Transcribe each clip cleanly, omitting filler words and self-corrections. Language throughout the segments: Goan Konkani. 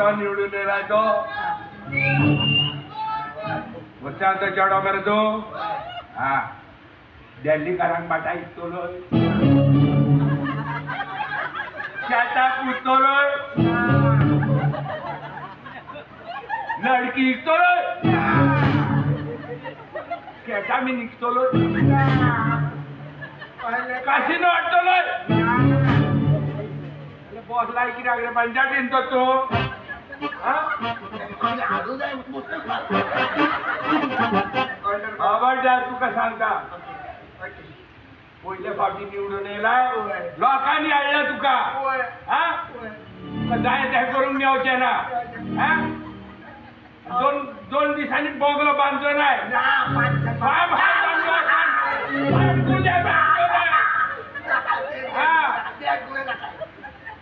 तो निवडून येयला तो वचा तो चेडो मरे तूं. हा दिल्लीकारांक बाटा इकतलो, शेतां पुजतलो, लडकी इकतलो, केटामीन इकतलो, कासिनो हाडटलो. बॉस लाय कित्याक रे पंचायतीन तो तूं. खबरदार तुका सांगता, पयले फावटी निवडून येयलाय, लोकांनी हाडला तुका. हा तुका जाय तें करूंक मेवचें ना. हा दोन दोन दिसांनी बोगलो बांदचो नाय,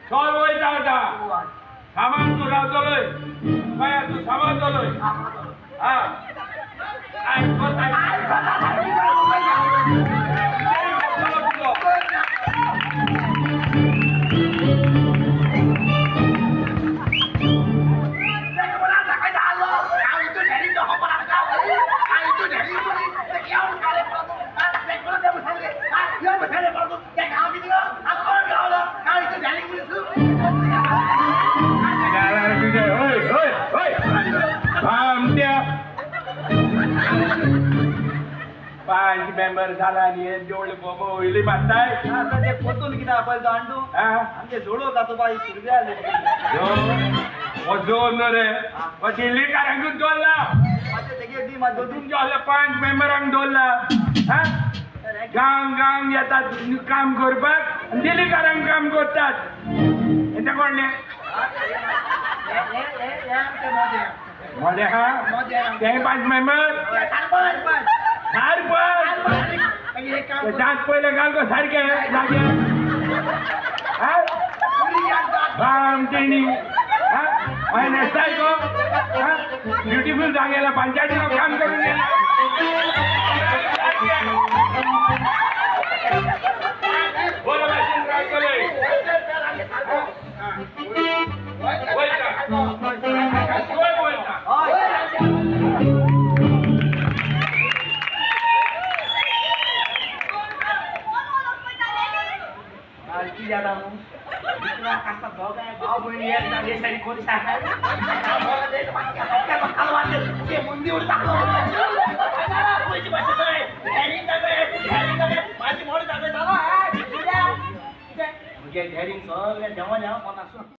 चल वयता आतां सामान तूं रावतलोय, कळ्ळें? तूं सामान हा आयक. पांच मेंबर जाला आनी हे जेवळे बोबो वयली बांदताय. ते पोतून कितें पळय तो अंडू आमचे जोडो का तो बाई सुरबे आले. हो जोर न्हू रे, हो दिल्लीकारांकूच दवरला. तुमचे असले 5 मेंबरांक दवरला. हा गांव गांव येतात काम करपाक, दिल्लीकारांक काम करतात. हेंचे कोणले मोडे? हा ते 5 मेंबर सारपंच दांत पयले घाल गो सारके जाग्यार. हांवें नेसताय गो ब्युटिफूल जागेला पंचायतीन काम करून गेला. बरो भाशेन रावतले. वयता वयता. सगळें जेवण जेवण